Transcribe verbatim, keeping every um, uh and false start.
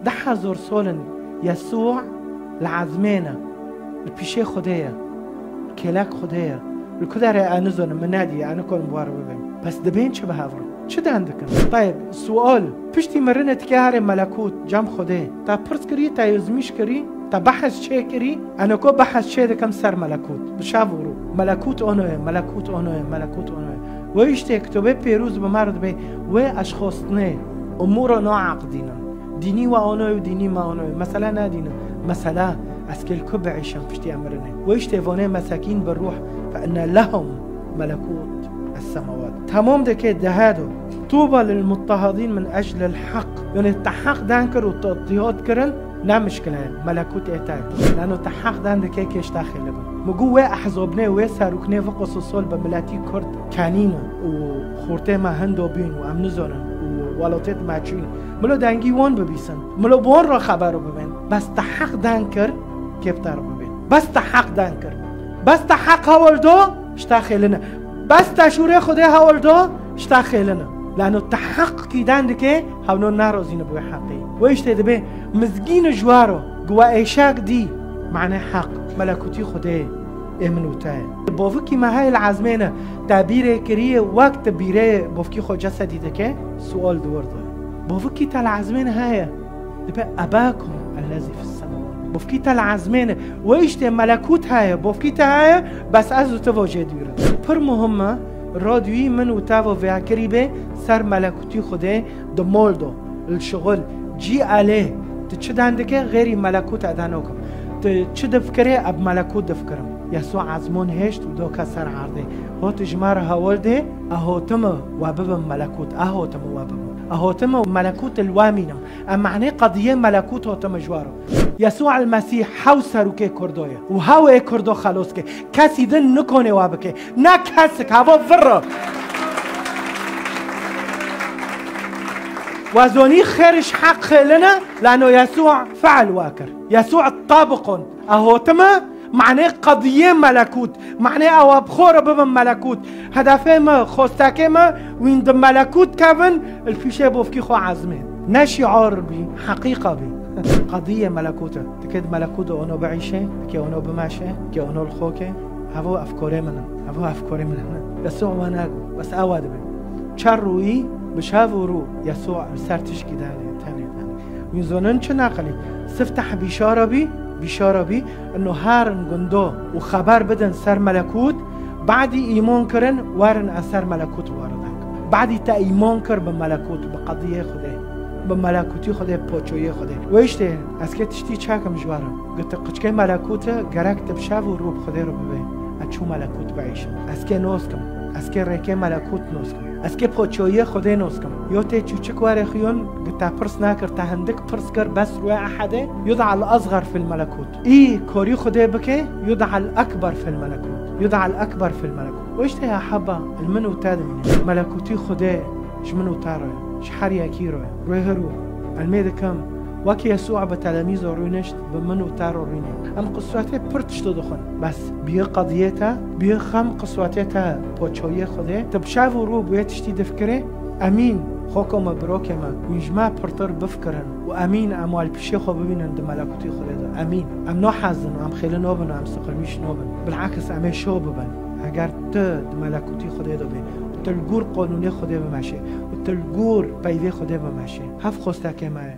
Deh hezar sol in Yesû li ezmên e, li pîşê Xwedê ye, kêlek Xwedê ye. Li ku derê e nizanim, min nedî, e nikarim bi we re bibêm. Bes dibên çi bi hev re? Çi dan dikin? Tayeb, sual, piştî mirinê tikê herê melekût, cem Xwedê. Te pirs kirî, te yozmîş kirî, te behs çê kirî, e niko behs çê dikim ser melekût. Bi şev û rû. Melekût ono ye, melekût ono ye, melekût ono ye. Wê îştê kitobê pêrûz bi me re dibê, wê eşxostinê, umûra naeqidînin. Dînî we anoyê û dînî me anoyê. Mesele nedînin. Mesele ez kê li ku biîşim piştî em mirinê. Wê îştê vonê mesekîn bi ruh fe inne lehum melekût es-semawat. Temam dike dehedo. Tuba lil muttahidîn min eclil heq. Yanî te heq dan kir û te îtîhat kirin, ne mişkile ye. Melekût ê te ye. Lano te heq dan dike kê ji te xêli bin. Min got wê ehzabnê, wê seroknê viqos û sol bi miletî Kurd kenîn û xortê me hindo bîn û em nizonin û welatêt me çûn. Milo dengî wan bibîsin. Milo bi wan re xebero bibên. Bes te heq dan kir, kê bi te re bibên. Bes te heq dan kir. Bes te heq hewil do, ji te xêline. Bes te şûrê Xwedê hewil do, ji te xêline. Lano te heq kî dan dike, hewno nerozîne bi wê heqê. Wê îştê dibê, mizgîne ji we re, ku we êşak dî, mane heq, melekûtî Xwedê ê min û te ye. Bovikî me heye li ezmêne, te bîrê kiriye, wek tu bîrê bovkî xwe cesedî dike, sual di wir de. Bovikî te li ezmêne heye, dibe ebakum ellezî fis semawat. Bovkî te li ezmêne, wê îştê melekût heye, bovkî te heye, bes ez û tu vo jê dûr in. Pir muhim e, radyoyî min û te vo vêya kirî bê ser melekûtî Xwedê, di mol do, li şixul, cî elê, tu çi dan dike, xêrî melekût e dan okim. Tu çi difikirê, eb melekût difikirim. Yesû ezmûn hêşt û doka ser erdê. Hot ji me re hewil dê, e hotime we bibim melekût, e hotime we bibim. E hotime melekût li we mînim. E manê qediyê melekût hotime ji we re. Yesû el Mesîh hew serokê Kurdo ye. Û hew ê Kurdo xelos ke. Kesî din nikone wa bike. Ne kesik, hava vir e. Wezonî xêr ji heq xêline, lano Yesû fe'l wa kir. Yesû tabiqon. E hotime, manê qediyê melekût. Manê ewa bi xwe re bibin melekût. Hedefê me, xostekê me, wîn di melekût kevin, li pîşê bovkî xwe ezmên. Ne şiar bî, heqîqa bî. Qediyê melekût e. Tikê di melekût de ono biîşe, tikê ono bimeşe, tikê ono li xwe ke. Hevo efkorê min in. Hevo efkorê min in. Yesû we nago. Bes ewa dibe. Çar rûyî, bi şev û rû, Yesû li ser tişkî danê, tenê danê. Wîn zonin çi naqilî? Sifteh bîşara bî, bîşara bî, ino herin gundo û xeber bidin ser melekût, badî îmon kirin, werin ez ser melekût waridan. Badî te îmon kir bi melekût, bi qediyê Xwedê, bi melekûtî Xwedê, poçoyê Xwedê. Wê îştê, ez kê tiştî çakim ji we re. Got, tu qiçkê melekût e, gerek tu bi şev û rû bi Xwedê re bibê. Ez çû melekût biîşim. Ez kê nos kim. Ez kê rêkê melekût nos kim. Ez kê poçoyê Xwedê nos kim. Yo tê çûçik werê xuyon, got te pirs nakir, te hindik pirs kir, bes rûyê Ehedê, yud'al asgar fil melekût. Î korî Xwedê bike, yud'al ekber fil melekût. Yud'al ekber fil melekût. Û îşte ya heba, li min û te dimîne. Melekûtî Xwedê ji min û te re, ji her yekî re. Rûyê her û, elmê dikim, wekî Yesû bi telemîzo rûnişt, bi min û te re rûnê. Em qiswetê pir tişto dixwin. Bes biyê qediyê te, biyê xem qiswetê te poçoyê Xwedê. Tu bi şev û rû bûyê tiştî difikirê, emîn, xweko me, birokê me, wîn ji me pirtir bifikirin û emîn em wa li pişê xwe bibînin di melekûtî Xwedê de. Emîn. Em nahezin û em xêli nobin û em siqirmîş nobin. Bil'eks em ê şo bibin. Eger tu di melekûtî Xwedê de bê û tu li gor qonûnê Xwedê bimeşê û tu li gor peyvê Xwedê bimeşê. Hev xostekê me ye.